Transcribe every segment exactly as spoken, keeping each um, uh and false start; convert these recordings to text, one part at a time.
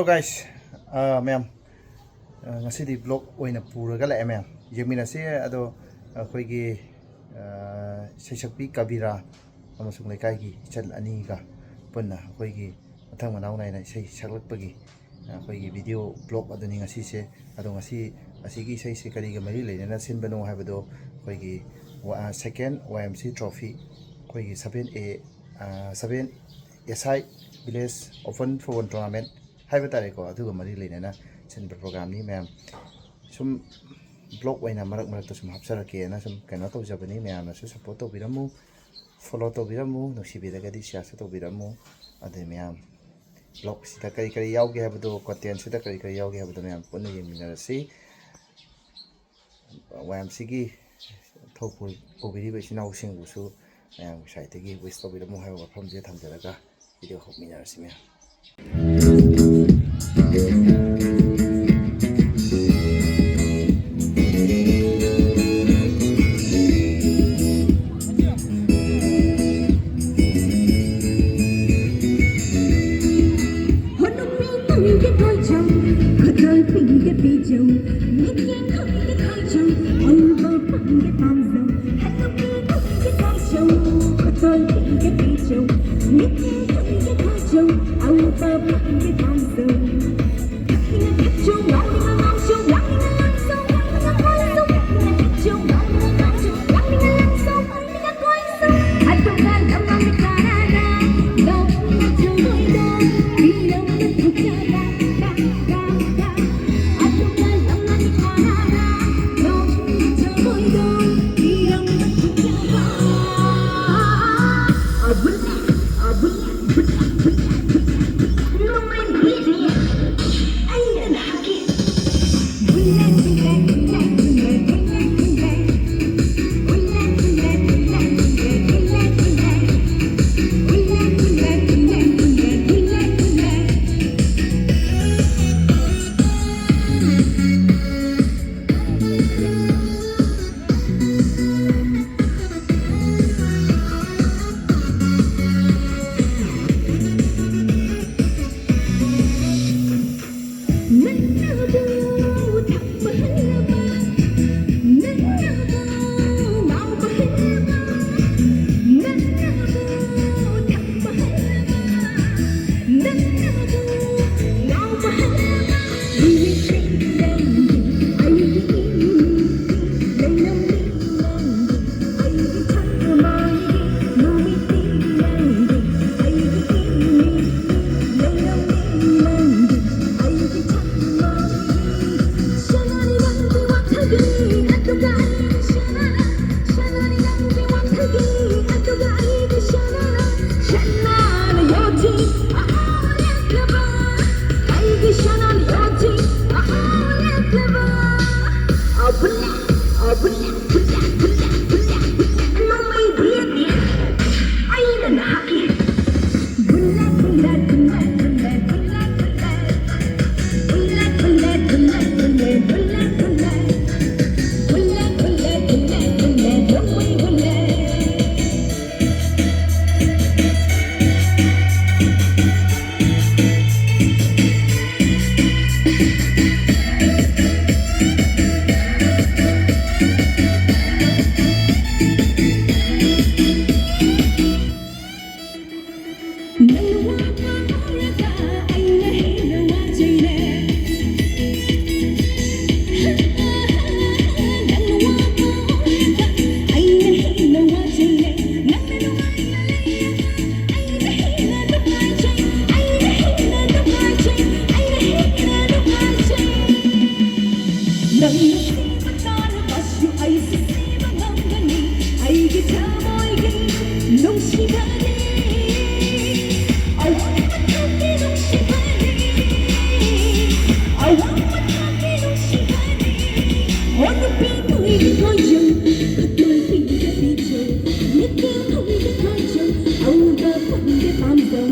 Guys, ꯑ, ꯃꯌꯥꯝ, ꯑ, ꯉꯁꯤꯗꯤ vlog ꯑꯣꯏꯅ ꯄꯨꯔꯒ ꯂꯥꯛꯑꯦ ꯃꯌꯥꯝ꯫ ꯌꯦꯡꯃꯤꯟꯅꯁꯤ꯫ ꯑꯗꯣ ꯑꯩꯈꯣꯏꯒꯤ, ꯑ, ꯏꯁꯩꯁꯛꯄꯤ ꯀꯕꯤꯔꯥ ꯑꯃꯁꯨꯡ ꯂꯩꯀꯥꯏꯒꯤ ꯏꯆꯜ ꯑꯅꯤꯒ ꯄꯨꯟꯅ ꯑꯩꯈꯣꯏꯒꯤ ꯃꯊꯪ ꯃꯅꯥꯎ ꯅꯥꯏꯅ ꯏꯁꯩ ꯁꯛꯂꯛꯄꯒꯤ ꯑꯩꯈꯣꯏꯒꯤ video vlog ꯑꯗꯨꯅꯤ ꯉꯁꯤꯁꯦ꯫ ꯑꯗꯣ ꯉꯁꯤ ꯑꯁꯤꯒꯤ ꯏꯁꯩꯁꯦ ꯀꯔꯤꯒ ꯃꯔꯤ ꯂꯩꯅꯅ ꯁꯤꯟꯕꯅꯣ ꯍꯥꯏꯕꯗꯣ ꯑꯩꯈꯣꯏꯒꯤ ꯋꯥ-, second Y M C trophy, ꯑꯩꯈꯣꯏꯒꯤ seven A, ꯑ, seven S I village open football tournament ꯍꯥꯏꯕ ꯇꯥꯔꯦꯀꯣ, ꯑꯗꯨꯒ ꯃꯔꯤ ꯂꯩꯅꯅ ꯁꯤꯟꯕ programꯅꯤ ꯃꯌꯥꯝ꯫ ꯁꯨꯝ vlog ꯑꯣꯏꯅ ꯃꯔꯛ ꯃꯔꯛꯇ ꯁꯨꯝ ꯍꯥꯞꯆꯔꯛꯀꯦꯅ ꯁꯨꯝ ꯀꯩꯅꯣ ꯇꯧꯖꯕꯅꯤ꯫ ꯃꯌꯥꯝꯅꯁꯨ support ꯇꯧꯕꯤꯔꯝꯃꯨ, follow ꯇꯧꯕꯤꯔꯝꯃꯨ, ꯅꯨꯡꯁꯤꯕꯤꯔꯒꯗꯤ shareꯁꯨ ꯇꯧꯕꯤꯔꯝꯃꯨ꯫ ꯑꯗꯩ ꯃꯌꯥꯝ vlogꯁꯤꯗ ꯀꯔꯤ ꯀꯔꯤ ꯌꯥꯎꯒꯦ ꯍꯥꯏꯕꯗꯣ, contentꯁꯤꯗ ꯀꯔꯤ ꯀꯔꯤ ꯌꯥꯎꯒꯦ ꯍꯥꯏꯕꯗꯣ ꯃꯌꯥꯝ ꯄꯨꯟꯅ ꯌꯦꯡꯃꯤꯟꯅꯔꯁꯤ꯫ Y M Cꯒꯤ ꯊꯧ ꯄꯨ-, ꯄꯨꯕꯤꯔꯤꯕ ꯏꯆꯤꯟ ꯏꯅꯥꯎꯁꯤꯡꯕꯨꯁꯨ ꯃꯌꯥꯝꯒꯤ sideꯇꯒꯤ wish ꯇꯧꯕꯤꯔꯝꯃꯨ ꯍꯥꯏꯕ ꯋꯥꯐꯝꯁꯤꯗ ꯊꯝꯖꯔꯒ video ꯍꯧꯃꯤꯟꯅꯔꯁꯤ ꯃꯌꯥꯝ꯫ ꯊꯃꯣꯏꯒꯤ ꯅꯨꯡꯁꯤꯕꯅꯤ, ꯑꯋꯥꯡꯕ ꯊꯥꯛꯀꯤ ꯅꯨꯡꯁꯤꯕꯅꯤ, ꯑꯋꯥꯡꯕ ꯊꯥꯛꯀꯤ ꯅꯨꯡꯁꯤꯕꯅꯤ꯫ ꯑꯣ ꯅꯨꯄꯤ ꯊꯣꯏꯕꯤ ꯈꯣꯏꯖꯝ, ꯈꯨꯗꯣꯜ ꯄꯤꯕ ꯄꯤꯖꯧ, ꯅꯨꯄꯤ ꯊꯣꯏꯕꯤ ꯈꯣꯏꯖꯝ, ꯑꯎꯕ ꯐꯪꯗꯦ ꯄꯥꯝꯖꯧ꯫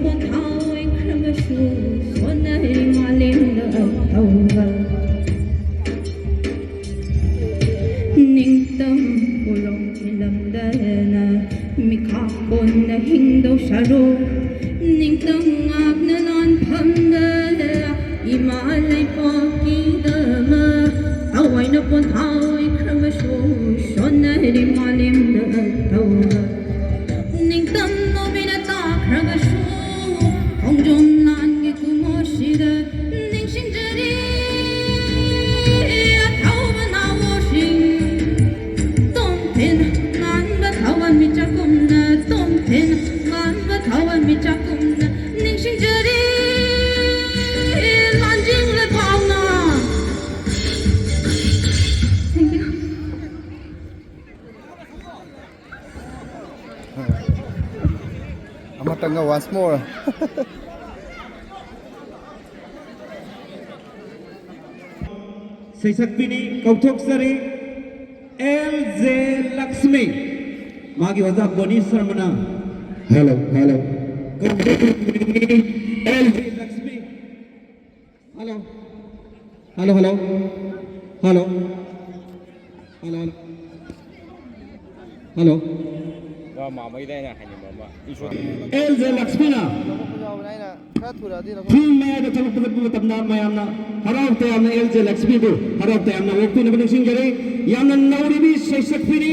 ꯄꯣꯊꯥꯏꯈ꯭ꯔꯕꯁꯨ ꯁꯣꯟꯅꯔꯤ ꯃꯥꯂꯦꯝꯗ ꯑꯊꯧꯕ꯫ ꯅꯤꯡꯇꯝ ꯎꯔꯣꯡ ꯐꯤꯂꯝꯗꯅ ꯃꯤꯈꯥ ꯀꯣꯟꯅ ꯍꯤꯡꯗꯧ ꯁꯔꯨꯛ, ꯅꯤꯡꯇꯝ ꯉꯥꯛꯅ ꯂꯥꯟꯐꯝꯗ ꯏꯃꯥ ꯂꯩꯄꯥꯛꯀꯤꯗꯃꯛ ꯊꯋꯥꯏꯅ ꯄꯣꯊꯥꯏꯈ꯭ꯔꯕꯁꯨ ꯁꯣꯟꯅꯔꯤ ꯃꯥꯂꯦꯝꯗ ꯑꯊꯧꯕ꯫ ꯅꯤꯡꯇꯝ ꯅꯣꯃꯤꯅ ꯇꯥꯈ꯭ꯔꯕꯁꯨ ꯈꯣꯡꯖꯣꯝ ꯂꯥꯟꯒꯤ ꯀꯨꯝꯑꯣꯁꯤꯗ ꯅꯤꯡꯁꯤꯡꯖꯔꯤ ꯑꯊꯧꯕ ꯅꯥꯑꯣꯁꯤꯡ꯫ ꯇꯣꯝꯊꯤꯟ ꯉꯥꯟꯕ ꯊꯋꯥꯟꯃꯤꯆꯥꯛꯀꯨꯝꯅ, ꯇꯣꯝꯊꯤꯟ ꯉꯥꯟꯕ ꯊꯋꯥꯟꯃꯤꯆꯥꯛꯀꯨꯝꯅ ꯅꯤꯡꯁꯤꯡꯖꯔꯤ ꯂꯥꯟꯖꯤꯡ ꯂꯩꯄꯥꯛꯅ꯫ Thank you. ꯑꯃꯇꯪꯒ, once more. ꯁꯩꯁꯛꯄꯤꯅꯤ ꯀꯧꯊꯣꯛꯆꯔꯤ ꯑꯦꯜ ꯖꯦ ꯂꯛꯁꯃꯤ꯫ ꯃꯥꯒꯤ ꯑꯣꯖꯥ ꯕꯣꯅꯤ ꯁꯔꯃꯅ꯫ Hello, hello. ꯀꯧꯊꯣꯛꯆꯔꯤ L J Lakshmi. Hello. Hello, hello. Hello. Hello, hello. Hello. ꯋꯥ ꯃꯥꯃꯩꯗ ꯑꯩꯅ ꯍꯥꯏꯅꯤꯡꯕ ꯑꯃ ꯏꯁꯣꯔ ꯑꯦꯜ ꯖꯦ ꯂꯛꯁꯃꯤꯅ ꯌꯥꯎꯕꯅꯦ ꯑꯩꯅ ꯈꯔ ꯊꯨꯔꯛꯑꯗꯤ ꯂꯧꯊꯣꯛ ꯐꯤꯜ ꯃꯌꯥꯏꯗ ꯊꯕꯛ ꯄꯨꯈꯠꯄ ꯃꯇꯝꯗ ꯃꯌꯥꯝꯅ ꯍꯔꯥꯎ ꯇꯌꯥꯝꯅ ꯑꯦꯜ ꯖꯦ ꯂꯛꯁꯃꯤꯕꯨ ꯍꯔꯥꯎ ꯇꯌꯥꯝꯅ ꯑꯣꯛꯄꯤꯅꯕ ꯅꯤꯡꯁꯤꯡꯖꯔꯤ꯫ ꯌꯥꯝꯅ ꯅꯧꯔꯤꯕꯤ ꯁꯩꯁꯛꯄꯤꯅꯤ,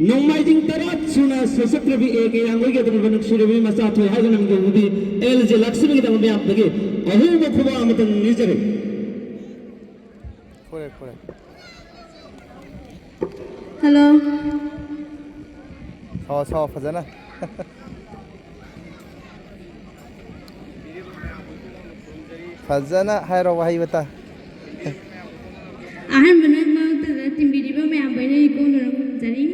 ꯅꯣꯡꯃꯥꯏꯖꯤꯡ ꯇꯔꯥ ꯁꯨꯅ ꯁꯩꯁꯛꯇ꯭ꯔꯕꯤ ꯑꯦ ꯀꯦ ꯌꯥꯡꯒꯣꯏꯒꯤ ꯑꯗꯨꯒꯨꯝꯕ ꯅꯨꯡꯁꯤꯔꯕꯤ ꯃꯆꯥ ꯊꯣꯏ ꯍꯥꯏꯗꯨꯅ ꯃꯤꯡꯊꯣꯜꯗꯨꯗꯤ ꯑꯦꯜ ꯖꯦ ꯂꯛꯁꯃꯤꯒꯤꯗꯃꯛ ꯃꯌꯥꯝꯗꯒꯤ ꯑꯍꯣꯡꯕ ꯈꯨꯕꯥꯛ ꯑꯃꯇꯪ ꯅꯤꯖꯔꯤ꯫ ꯈꯣꯏꯔꯦ ꯈꯣꯏꯔꯦ꯫ Hello. ꯁꯥꯎ ꯁꯥꯎ ꯐꯖꯅ꯫ ꯐꯖꯅ ꯍꯥꯏꯔꯣ ꯋꯥꯍꯩ ꯋꯥꯇꯥ꯫ ꯑꯍꯥꯟꯕꯅ ꯃꯔꯛꯇꯗ ꯇꯤꯟꯕꯤꯔꯤꯕ ꯃꯌꯥꯝꯕꯨ ꯑꯩꯅ ꯏꯀꯣꯟꯗꯨꯅ ꯈꯨꯔꯨꯝꯖꯔꯤ꯫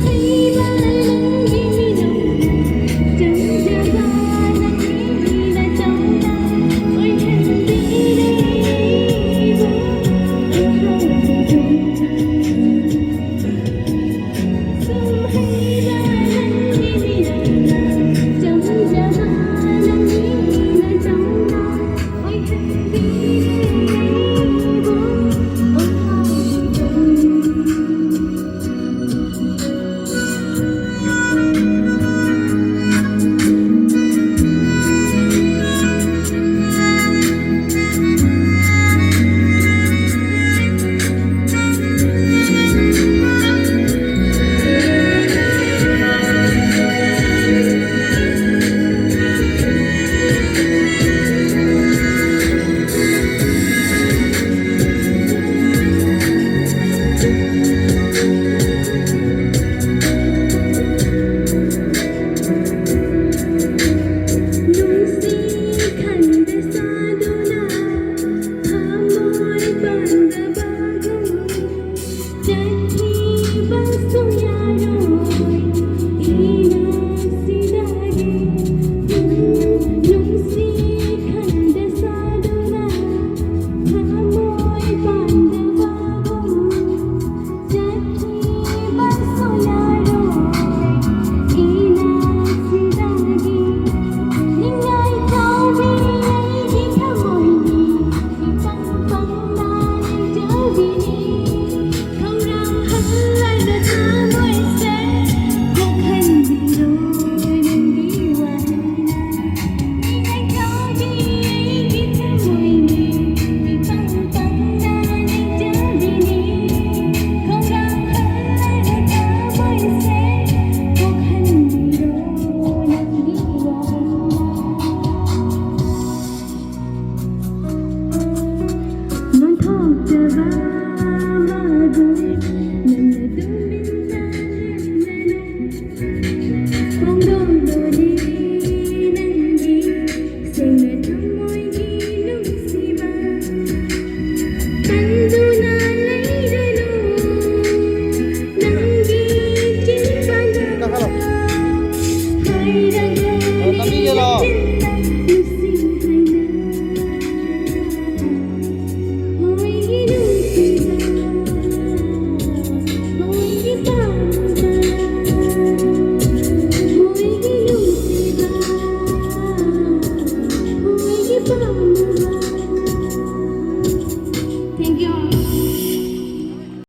ꯍꯩꯕ ꯂꯝꯒꯤ